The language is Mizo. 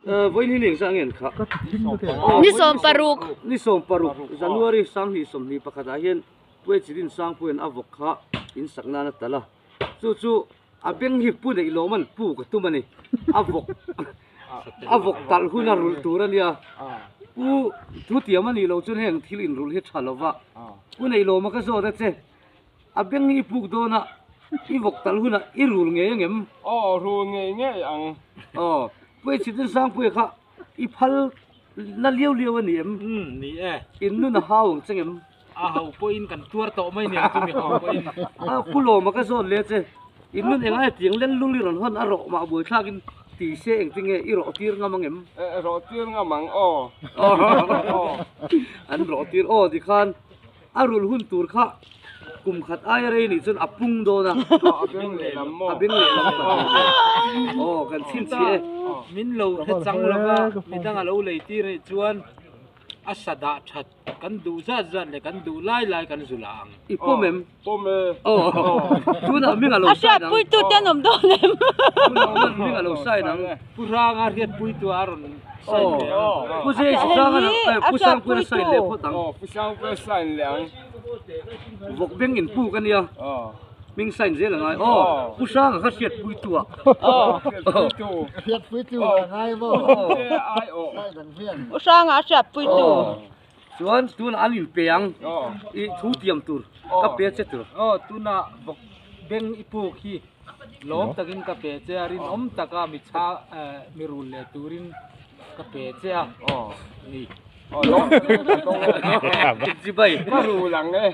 Vawiin hi ni engzah nge an khah? Ni 16. Ni 16 January 2021 ah hian Pu Chidin Sangpuia'n a vawk kha in sak nan a tal a. Chu chu a beng hi pu neih lawm an pu ka tum a ni. A vawk a vawk talh hun a rulh tur a nia. Pu thu tiam a nih loh chuan heng thil inrulh hi tha lova. Pu neih lawma ka zawt a che. A beng hi i puk dawn a, i vawk talh hunah i rul ngei ang em? Aw, rul ngei ngei ang. Aw, Pu Chhitin Sangpuia kha i phal na liau liau a ni em? Umm, ni e. In nun a hau ang cheng em? A hau pawhin kan tuar tawh mai nia chumi hau pawhin. A, Pu Lawma ka zawt leh che, in nun engai tiang len lul i rawn hawn a rawh mah buai thlakin ti se engtinge i rawh tir ngam ang em? E, rawh tir ngam ang, aw. Aw, an rawh tir, aw tikhan. A rulh hun tur kha kum khat aia rei nih chuan a pung dawn a. A beng lehlam maw? A beng lehlam a pahnih te. Aw kan chhinchhiah e. Min lo hre chang lo va, midang a lo lei tir anih chuan a sa dah that kan duh zat zat leh kan duh lai lai kan zu la ang. I pawm em? Pawm e. Aw tunah hming a lo sign ang. A hriatpuitu te an awm dawn em? Tunah hming a lo sign ang. Pu Hranga hriatpuitu a rawn sign ve ang. Pu Zai Sanga Pu Sangpuia sign leh phawt ang. Pu Sangpuia sign leh ang. Vawk beng in puk a nia. Hming sign zel a ngai. Aw Pu Hranga kha hriatpuitu a. Hriatpuitu. Hriatpuitu a ngai maw? Pu Hranga a hriatpuitu. Chuan tunah an inpe ang i thu tiam tur ka pe che tur. Aw tunah vawk beng i puk hi lawm takin ka pe che a, rinawm taka mi chha mi rul leh turin ka pe che a ni. Chibai. Ka rul ang e.